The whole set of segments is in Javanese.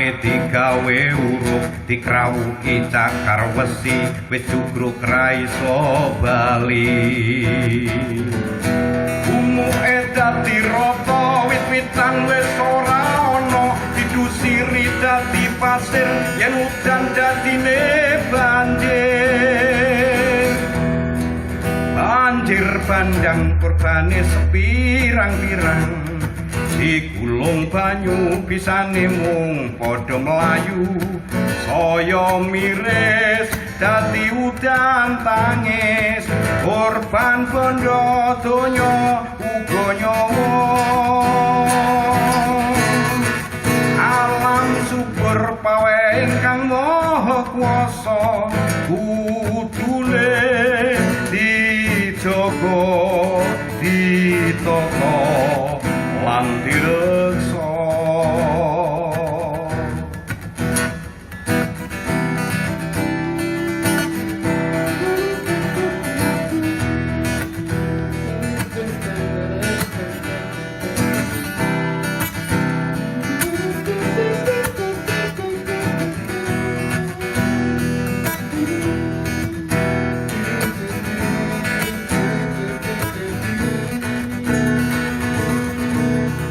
Lemahe digawe uruk, dikrawuki cakar wesi, wis jugruk ra iso bali. Gumuke dadi rata, wit-witan wis ora ana, didusiri dadi pasir, yen udan dadine banjir. Banjir bandang kurbane sepirang-pirang, digulung banyu bisane mung padha mlayu. Saya miris dadi udan tangis, korban bondo donya uga nyawa. Alam subur pawe ingkang maha kuwasa, kudune dijaga, ditata lan direksa.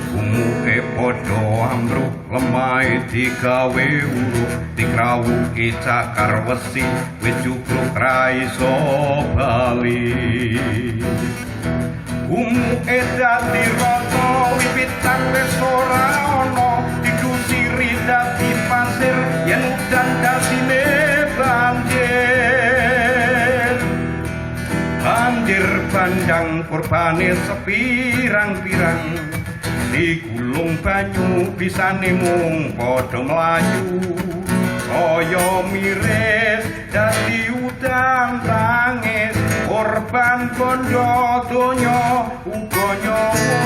Gumuke padha ambruk, lemahe digawe uruk, dikrawuki cakar wesi, wis jugruk ra iso bali. Gumuke dadi rata, wiwitan wis ora ana, didusiri dadi pasir, yen udan dadine banjir. Banjir bandang kurbane sepirang-pirang, digulung banyu bisane mung padha mlayu. Saya miris dadi udan tangis, korban bondo donya uga nyawa.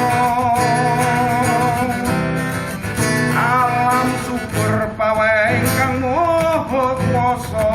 Alam subur pawe ingkang maha kuwasa,